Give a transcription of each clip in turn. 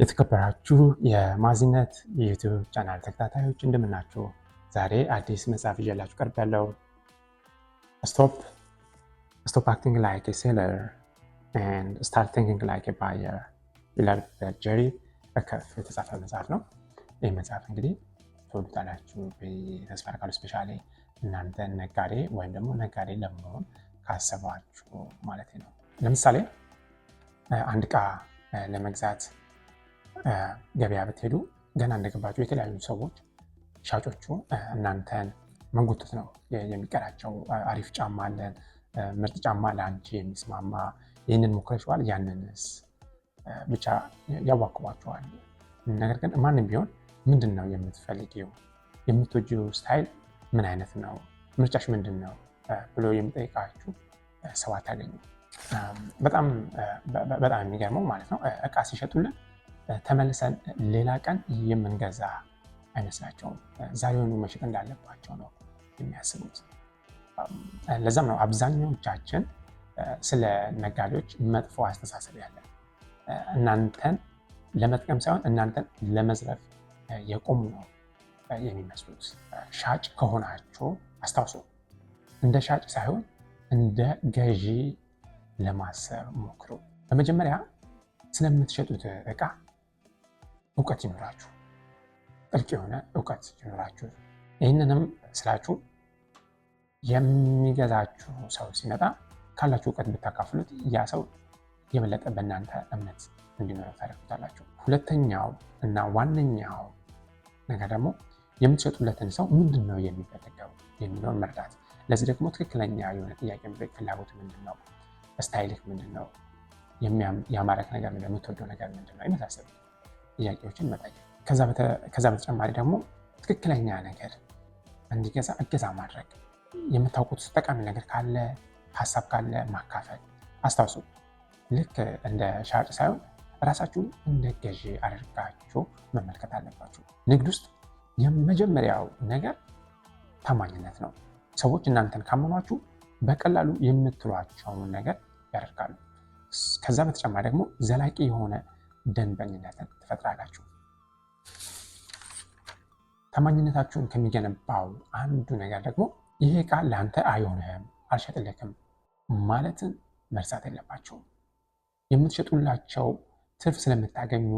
የተከበራችሁ የማዚነት የ YouTube channel ተከታታዮች፣ እንደምናችሁ። ዛሬ አዲስ መጽሐፍ ይዤላችሁ ቀርቤያለሁ። Stop Acting Like a Seller and Start Thinking Like a Buyer ይላል። በጀሪ አኮፍ የተጻፈ መጽሐፍ ነው። ይህ መጽሐፍ እንግዲህ ትወዱታላችሁ ተስፋ አደርጋለሁ። Especially እናንተ ነጋዴ ወይም ደግሞ ነጋዴ ለመሆን ካሰባችሁ ማለት ነው። ለምሳሌ አንድ ዕቃ ለመግዛት ገበያ ብትሄዱ ገና እንደገባችሁ የተለያዩ ሰዎች፣ ሻጮቹ እናንተን መጎተት ነው የሚቀራቸው። አሪፍ ጫማ አለን፣ ምርጥ ጫማ ለአንቺ የሚስማማ፣ ይህንን ሞክረሽዋል፣ ያንንስ፣ ብቻ ያዋክቧችኋል። ነገር ግን ማንም ቢሆን ምንድን ነው የምትፈልጊው፣ የምትወጂው style ምን አይነት ነው፣ ምርጫሽ ምንድን ነው ብሎ የሚጠይቃችሁ ሰው አታገኙ። በጣም በጣም የሚገርመው ማለት ነው እቃ ሲሸጡልን ተመልሰን ሌላ ቀን የምንገዛ አይመስላቸውም። ዛሬውኑ መሸጥ እንዳለባቸው ነው የሚያስቡት። ለዛም ነው አብዛኛዎቻችን ስለ ነጋዴዎች መጥፎ አስተሳሰብ ያለን። እናንተን ለመጥቀም ሳይሆን እናንተን ለመዝረፍ የቆሙ ነው የሚመስሉት። ሻጭ ከሆናችሁ አስታውሱ፣ እንደ ሻጭ ሳይሆን እንደ ገዢ ለማሰብ ሞክሩ። በመጀመሪያ ስለምትሸጡት እቃ እውቀት ይኑራችሁ፣ ጥልቅ የሆነ እውቀት ይኑራችሁ። ይህንንም ስላችሁ የሚገዛችሁ ሰው ሲመጣ ካላችሁ እውቀት ብታካፍሉት ያ ሰው የበለጠ በእናንተ እምነት እንዲኖረው ታደርጉታላችሁ። ሁለተኛው እና ዋነኛው ነገር ደግሞ የምትሸጡለትን ሰው ምንድን ነው የሚፈልገው የሚለውን መረዳት። ለዚህ ደግሞ ትክክለኛ የሆነ ጥያቄ መጠየቅ፣ ፍላጎት ምንድን ነው፣ style ህ ምንድን ነው፣ ያማረክ ነገር ምንድን ነው፣ የምትወደው ነገር ምንድን ነው፣ የመሳሰሉት ጥያቄዎችን መጠየቅ። ከዛ በተጨማሪ ደግሞ ትክክለኛ ነገር እንዲገዛ እገዛ ማድረግ፣ የምታውቁት ጠቃሚ ነገር ካለ፣ ሀሳብ ካለ ማካፈል። አስታውሱ፣ ልክ እንደ ሻጭ ሳይሆን ራሳችሁን እንደ ገዢ አድርጋችሁ መመልከት አለባችሁ። ንግድ ውስጥ የመጀመሪያው ነገር ታማኝነት ነው። ሰዎች እናንተን ካመኗችሁ በቀላሉ የምትሏቸውን ነገር ያደርጋሉ። ከዛ በተጨማሪ ደግሞ ዘላቂ የሆነ ደንበኝነትን ትፈጥራላችሁ። ታማኝነታችሁን ከሚገነባው አንዱ ነገር ደግሞ ይሄ ዕቃ ለአንተ አይሆንህም፣ አልሸጥልክም ማለትን መርሳት የለባችሁም። የምትሸጡላቸው ትርፍ ስለምታገኙ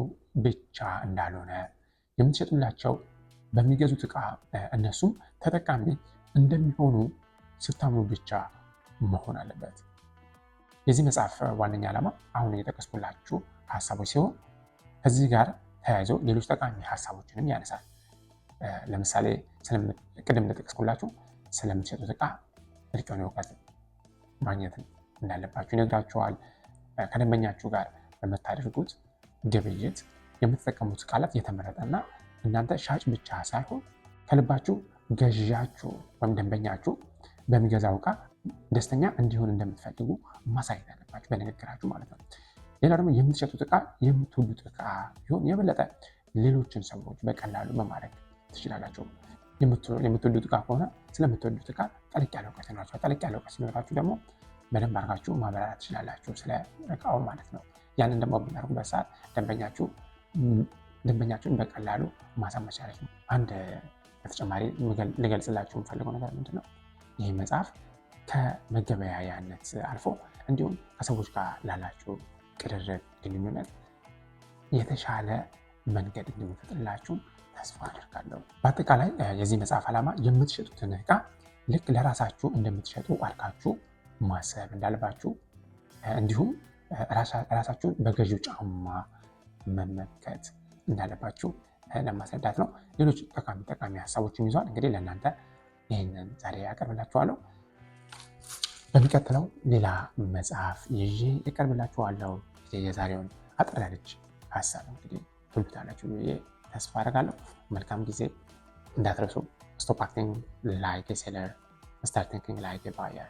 ብቻ እንዳልሆነ፣ የምትሸጡላቸው በሚገዙት ዕቃ እነሱም ተጠቃሚ እንደሚሆኑ ስታምኑ ብቻ መሆን አለበት። የዚህ መጽሐፍ ዋነኛ ዓላማ አሁን የጠቀስኩላችሁ ሀሳቦች ሲሆን ከዚህ ጋር ተያይዞ ሌሎች ጠቃሚ ሀሳቦችንም ያነሳል። ለምሳሌ ቅድም እንደጠቀስኩላችሁ ስለምትሸጡት ዕቃ ጥልቅ የሆነ እውቀት ማግኘት እንዳለባችሁ ይነግራችኋል። ከደንበኛችሁ ጋር በምታደርጉት ግብይት የምትጠቀሙት ቃላት የተመረጠና እናንተ ሻጭ ብቻ ሳይሆን ከልባችሁ ገዣችሁ ወይም ደንበኛችሁ በሚገዛው ዕቃ ደስተኛ እንዲሆን እንደምትፈልጉ ማሳየት አለባችሁ በንግግራችሁ ማለት ነው። ሌላው ደግሞ የምትሸጡት ዕቃ የምትወዱት ዕቃ ቢሆን የበለጠ ሌሎችን ሰዎች በቀላሉ መማረክ ትችላላችሁ። የምትወዱት ዕቃ ከሆነ ስለምትወዱት ዕቃ ጠለቅ ያለ እውቀት ይኖራችኋል። ጠለቅ ያለ እውቀት ሲኖራችሁ ደግሞ በደንብ አድርጋችሁ ማብራራት ትችላላችሁ ስለ እቃው ማለት ነው። ያንን ደግሞ በምታደርጉበት ሰዓት ደንበኛችሁን በቀላሉ ማሳመን ትችላላችሁ። አንድ በተጨማሪ ልገልጽላችሁ የምፈልገው ነገር ምንድን ነው? ይህ መጽሐፍ ከመገበያያነት አልፎ እንዲሁም ከሰዎች ጋር ላላችሁ ቅርርብ፣ ግንኙነት የተሻለ መንገድ እንደሚፈጥርላችሁ ተስፋ አደርጋለሁ። በአጠቃላይ የዚህ መጽሐፍ ዓላማ የምትሸጡትን ዕቃ ልክ ለራሳችሁ እንደምትሸጡ አድርጋችሁ ማሰብ እንዳለባችሁ፣ እንዲሁም ራሳችሁን በገዢው ጫማ መመልከት እንዳለባችሁ ለማስረዳት ነው። ሌሎች ጠቃሚ ጠቃሚ ሀሳቦችን ይዟል። እንግዲህ ለእናንተ ይህንን ዛሬ ያቀርብላችኋለሁ። በሚቀጥለው ሌላ መጽሐፍ ይዤ እቀርብላችኋለሁ። የዛሬውን አጠር ያለች ሀሳብ እንግዲህ ትወዱታላችሁ ብዬ ተስፋ አደርጋለሁ። መልካም ጊዜ። እንዳትረሱ። Stop acting like a seller, start thinking like a buyer.